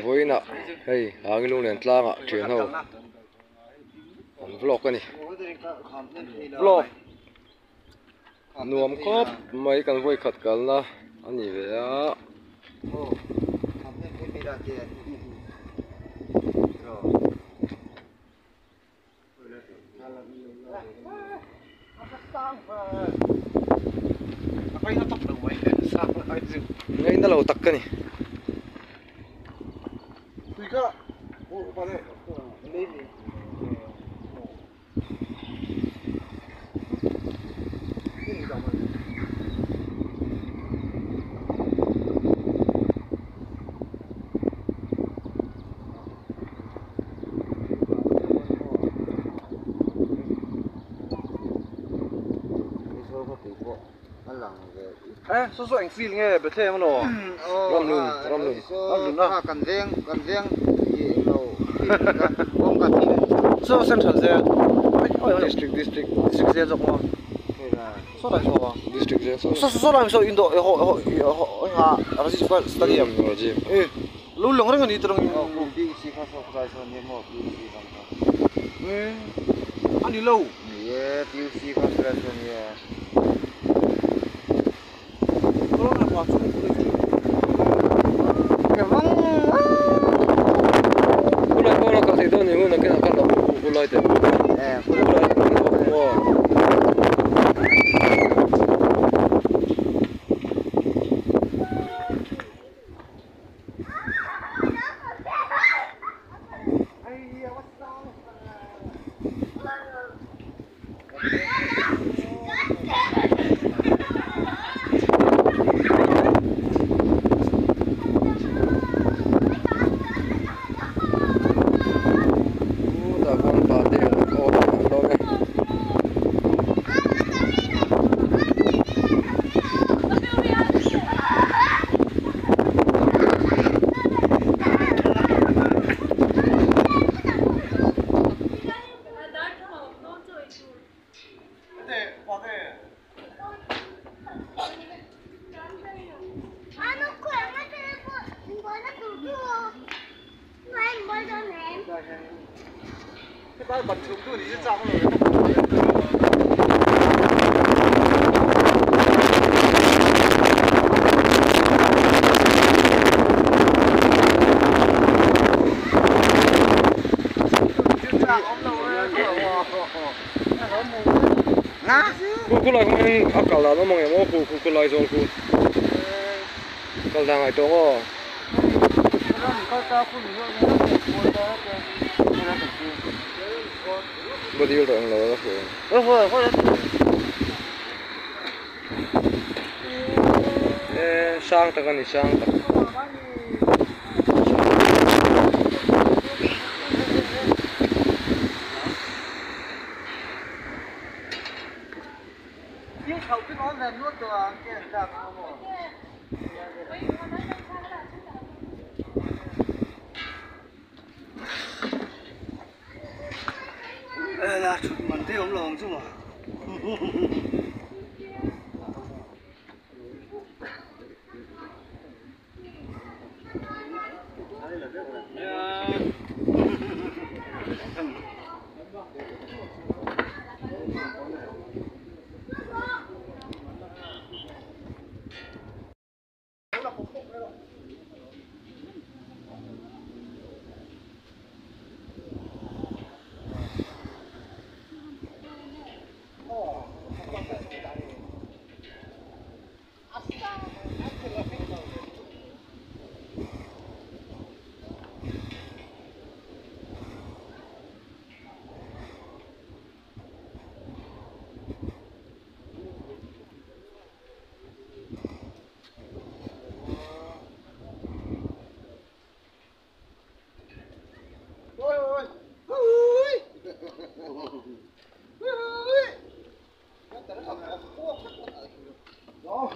Vawiinah hei Hangi Lunglen tlangah thian ho an vlog a ni. Vlog nuam khawp mai kan vawi khat kalna a ni ve a. Ngaina lo tak ka ni. Ramhlun Ramhlun Kan veng kan veng lo kawngka thil District District District jail saw Rajiv PUC kha saw khawlai saw nia maw PUC lam kha ni e PUC kha khawlai saw nia. Khulai pawh la kal theih dawn ni hun a kenah khan a khulai te khulai maw. Chutah khuan pate an awm an lawm e. Khu khu lai khuan a kal dan awm ang em aw khu khu lai zawl khu kal dan ngaihtuah ang aw. Va dil tawh englo la hruai ang. E sang tak a ni sang tak.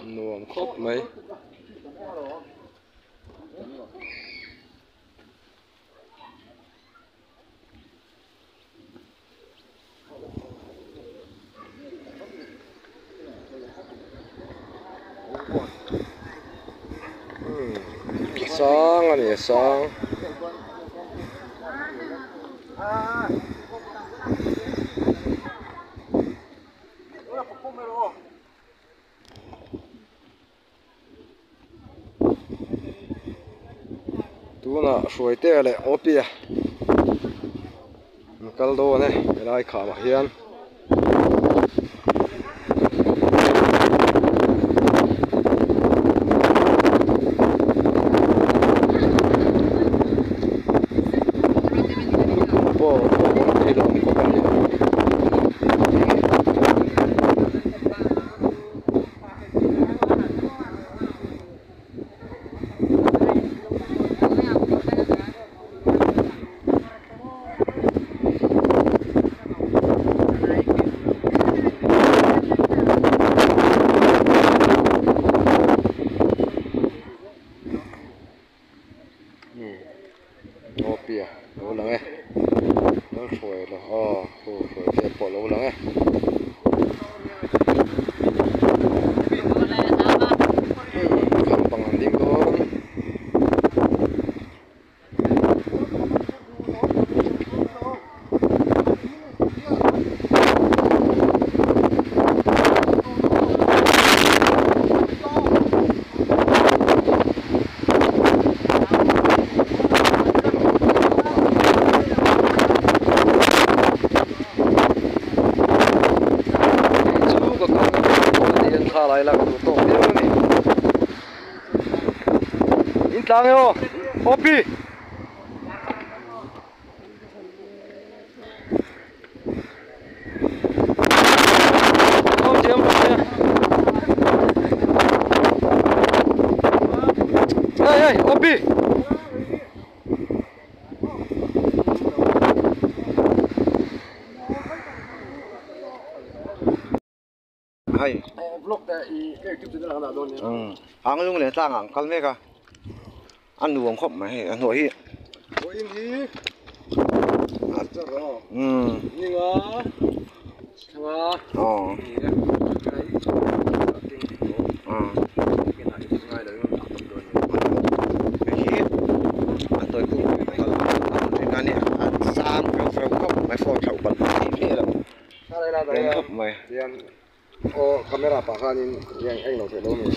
Nuam khawp mai. sang a ni a sang. Tunah Hruaitea leh Awpia an kal dawn e helai khamah hian. Lukhum pawh awm thei lo ang khawp a ni. Ngawpia lo lang e Lalhruai lo aw hu hruai te pawh lo lang e. Kham pang an ding dawn. Chu ka kal hian thla lai lak tur tawk viau a ni. In tlang e aw Opi. Hey hey Opi. Hei vlog te i ka youtube channel ah dawn nia. Umm ang lung leh tlang ah an kal mek a a nuam khawp mai hei a hnuai hi. Vawiin hi Umm ninga thanga aw ni e umm hei hi a hnuai khu kal thin a nia a sang feuh feuh khawp mai phone thlauh palh theih miah loh. Nuam khawp mai. Aw camera pah khanin eng lo theih lo a ni.